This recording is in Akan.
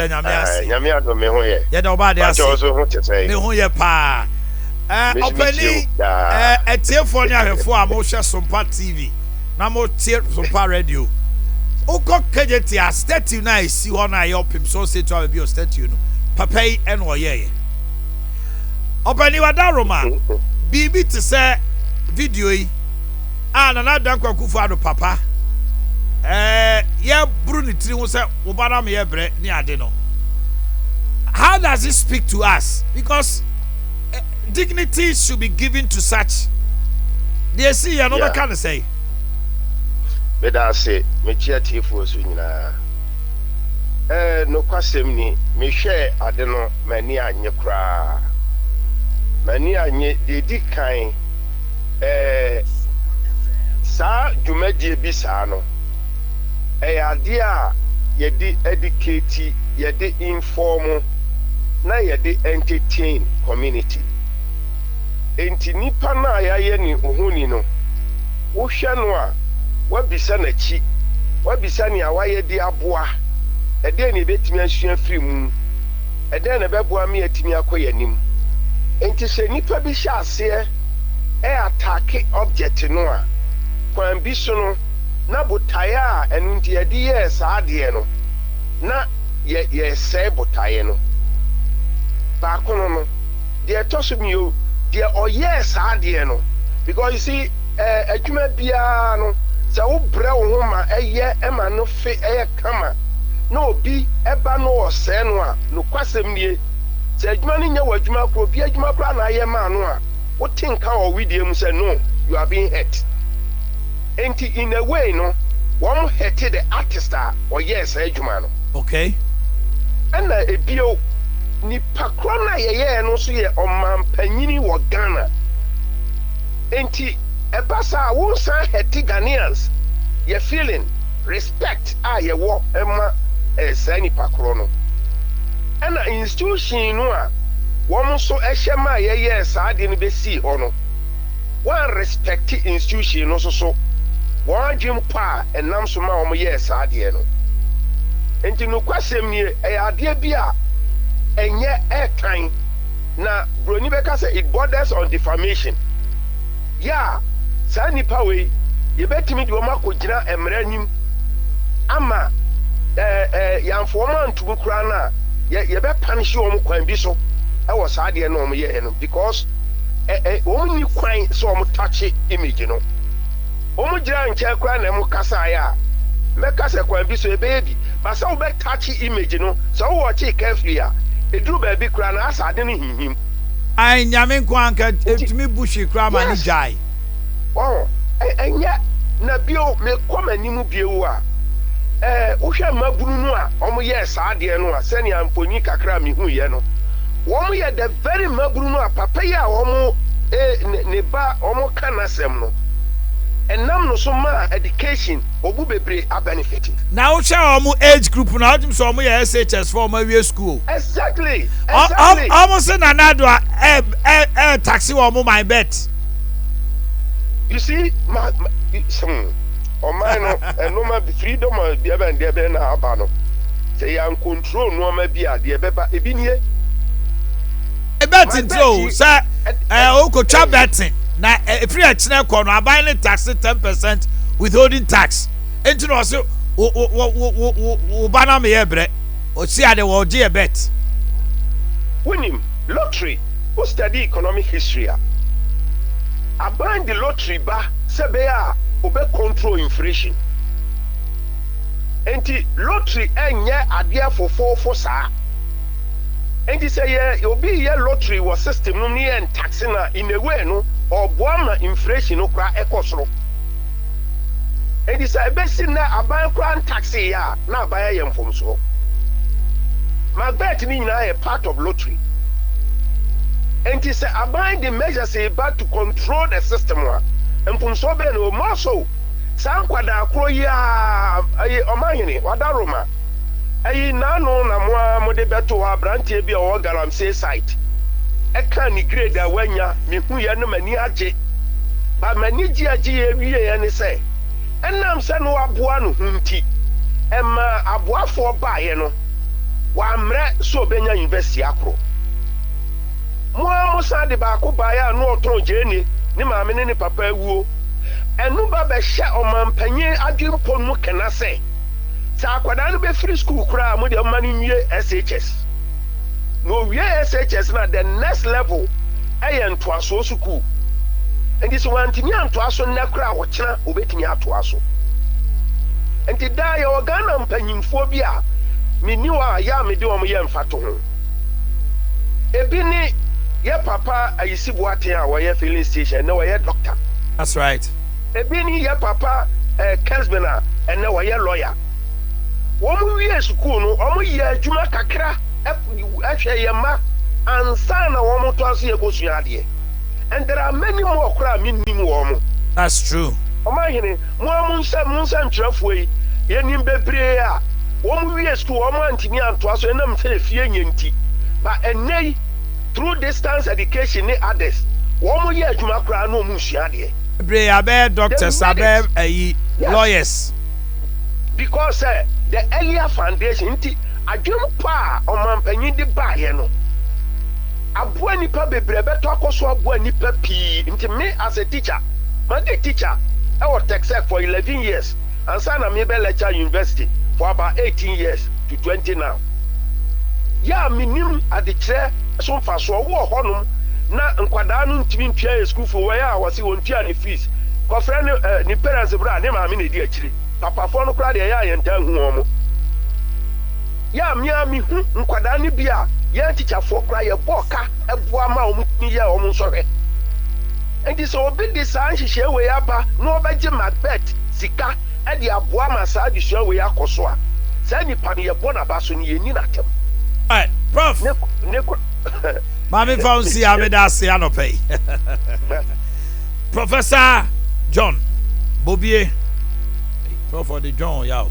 Yɛda Nyame ase. Nyame adom me ho yɛ. Yɛda ɔba ade ase. Pakyɛ nso ho te sɛn? Me ho yɛ paa. Ɔpani, atiefoɔ ne ahwɛfoɔ a mohwɛ Sompa TV na motie Sompa Radio. Wokɔ Kejetia a statue no a ɛsi hɔ no a ɛyɛ ɔpem so statue a baabi ɔ statue no papa yi ɛna ɔyɛɛyɛ. Ɔpani Wadaroma, biribi te sɛ video yi a Nana Dankwa Akufo-Addo papa yɛboro ne tiri ho sɛ wo ba no ameyɛ brɛ ne ade no. How does it speak to us? Because dignity should be given to such. Deɛ esi yɛ no bɛka ne sɛn? Meda ase, mekyia tiefoɔ so nyinaa. Nokwasɛm ni, mehwɛɛ ade no, m'ani annye koraa. M'ani annye. Deɛ edi kan, saa dwumadie bi saa no, ɛyɛ adeɛ a yɛde educate, yɛde inform, na yɛde entertain community. Enti nipa no a yɛayɛ ne ohoni no, wohwɛ no a, woabisa n'akyi, woabisa nea wayɛ de aboa, ɛdeɛn na yɛbɛtumi asua firi mu, ɛdɛn na ɛbɛboa me atumi akɔ yɛn anim. Enti sɛ nipa bi hyɛ aseɛ attack object no a, kwan bi so no, na botaeɛ a ɛno nti yɛde yɛɛ saa adeɛ no, na yɛ yɛsɛe botaeɛ no. Baako no, deɛ ɛtɔ so mmienu, deɛ ɔyɛɛ saa adeɛ no, because you see, adwuma biara no, sɛ wobrɛ wo ho ma ɛyɛ ɛma no fe ɛyɛ kama na obi ɛba no ɔsɛe no a, nokwasɛm nie, sɛ adwuma no nyɛ wɔ adwuma koro, obi adwuma koraa na ayɛ maa no a, wote nka wɔ widie mu sɛ no, you are being hurt. Enti in a way no, wɔn hurt the artist a ɔyɛɛ saa adwuma no. Ɛna ebio, nipa korɔ no a yɛyɛɛ no nso yɛ ɔmampanyini wɔ Ghana. Enti ɛba saa a, wonsan hurt Ghanaians yɛ feeling respect a yɛwɔ ma saa nipa korɔ no. Ɛna institution no a wɔn nso hyɛ ma a yɛyɛɛ saa adeɛ no bɛsii hɔ no, wɔn respect institution no nso so wɔn adwene mpo a ɛnam so ma wɔn yɛɛ saa adeɛ no. Nti nokwasɛm nie, ɛyɛ adeɛ bi a ɛnyɛ ɛɛtan, na buroni bɛka sɛ it borders on defamation. Yɛ a saa nipa wei yɛbɛtumi de wɔn akɔgyina mmerɛ anim ama ɛɛ ɛɛ yɛamfo wɔn antum koraa no a, yɛbɛpunish wɔn kwan bi so ɛwɔ saa adeɛ no wɔn yɛɛ no, because ɛ ɛ wɔn ni kwan sɛ wɔn touch image no. Wɔn gyina nkyɛn koraa na wɔn kasaeɛ a, mɛka sɛ kwan bi so ɛbɛyɛ bi ba sɛ wobɛ touch image no. Sɛ wowɔ ɔkye carefully a, ɛduru baabi koraa na asa ade no hinhim. Ai, Nyame nko anka ɛtumi bu hwee koraa ma ne gyae. Wɔn ɛnyɛ na bio, mekɔ m'anim bio a, wohwɛ mmabunu no a wɔn yɛɛ saa adeɛ no a, sɛnea mfonyin kakra a mehu yɛ no, wɔn yɛ the very mmabunu no a papa yi a wɔn ne ba wɔn ka n'asɛm no, ɛnam no so maa education obu bebree abenefit. Na wohwɛ wɔn age group na wotumi sɛ wɔn yɛ SHS fo, wɔn awie school. Wɔn se Nana Addo a ɛ ɛ ɛ tax wɔn my bet. You see, ma ɔman no ɛnoma freedom a deɛ bɛn deɛ bɛn na aba no, sɛ yɛn control nneɛma bi a, deɛ bɛba ebi nie. Bet nti o sɛ okotwa betting na efiri ɛkyinɛ kɔ no, aban ne tax 10% withholding tax, nti na ɔsi wo wo wo wo wo wo ba na meyɛ brɛ osi ade wɔ ɔgye yɛ bet. Wonim lottery, wo study economic history a, aban de lottery ba sɛ bɛyɛ a obɛ control inflation. Nti lottery ɛnyɛ adeɛ fofoofo saa. Nti sɛ yɛ obi yɛ lottery wɔ system no ne yɛ ntax na in a way no, ɔboa ma inflation no koraa ɛkɔ soro. Nti sɛ ɛbɛsi nnɛ aban koraa ntax yɛ a, na aban ayɛ mfomsoɔ. Macbeth ne nyinaa yɛ part of lottery. Nti sɛ aban de measures ba to control the system a, mfomsoɔ bɛyɛ no more so. Saa nkwadaa koro yi a ɛyɛ ɔmahene Wadaroma ɛyi n'ano na mo a mode bɛto hɔ, aberanteɛ bi a ɔwɔ galamsey site ɛka ne grade a wanya, mehu yɛ no m'ani agye ba. M'ani gye agye yɛ wieɛ ne sɛ ɛnam sɛ no waboa no ho nti ɛma aboafoɔ baeɛ no. Wammrɛ sɛ ɔbɛnya university akoro. Mo ara mo san de baako baeɛ a na ɔtɔn gyeene, ne maame ne ne papa awuo. Ɛno ba bɛhyɛ ɔmanpanyin adwempɔ no mu kena sɛ, sɛ akwadaa no bɛfiri sukuu koraa a, mo deɛ momma no nwie SHS. Na ɔwie SHS no a, the next level yɛ ntoasoɔ sukuu. Nti sɛ wantumi antoa so nnɛ koraa a, ɔkyena ɔbɛtumi atoa so. Nti daa yɛwɔ Ghana mpanyimfoɔ bi a menni hɔ a, yɛ a mede wɔn yɛ mfatoho. Ebi ne yɛ papa Ayisi Boateng a ɔyɛ filling station, ɛnnɛ ɔyɛ doctor. That's right. Ebi ne yɛ papa eh, Kesben a ɛnnɛ ɔyɛ lawyer. Wɔn wiee sukuu no, wɔn yɛɛ adwuma kakra hwɛɛ yɛn mma ansa na wɔn toa so yɛ kɔsua adeɛ. And there are many more koraa a mennim wɔn. That's true. Ɔmanhene, mo ara mo nsa mo nsɛntwerɛfoɔ yi, yɛnim bebree a wɔn wiee sukuu wɔn antumi antoa so ɛnam sɛ efie nyɛ nti. But ɛnnɛ yi, through distance education ne others, wɔn yɛ adwuma koraa na wɔn resua adeɛ. Bebree abɛyɛ They doctors, made it. abɛyɛ ayi, Yes. lawyers. Because sɛ the earlier foundation nti, adwempa a ɔmanpanyin de baeɛ no, aboa nnipa bebree, ɛbɛtɔ akɔ so aboa nnipa pii. Nti me as a teacher, madi teacher ɛwɔ Texec for 11 years ansa na mebɛ lecture university for about 18 years to 20 now. Yɛ a menim adekyerɛ so mfasoɔ. Wowɔ hɔnom na nkwadaa no ntumi ntua yɛ school fee, wɔyɛ a wɔse wɔntua ne fees. Kɔfrɛ ne eh, ne parents berɛ a ne maame na ɛdi akyire. Papafoɔ no koraa deɛ ɛyɛ a yɛntaa nhu wɔn. Yɛ a me ara mehu nkwadaa no bi a yɛn tikyafoɔ koraa yɛbɔɔ ka boa ma wɔn tumi yɛɛ wɔn nsɔhwɛ. Enti sɛ obi de saa nhyehyɛe wei aba na ɔbɛgye Macbeth sika de aboa ma saa adesua wei akɔ so a, saa nipa no yɛbɔ n'aba so no yɛnni no atɛm. Alright, Prof. Ne ne kɔ Maame fa wo nsi a meda ase anɔpa yi. Professor John Bobie. Prof ɔde John yaw.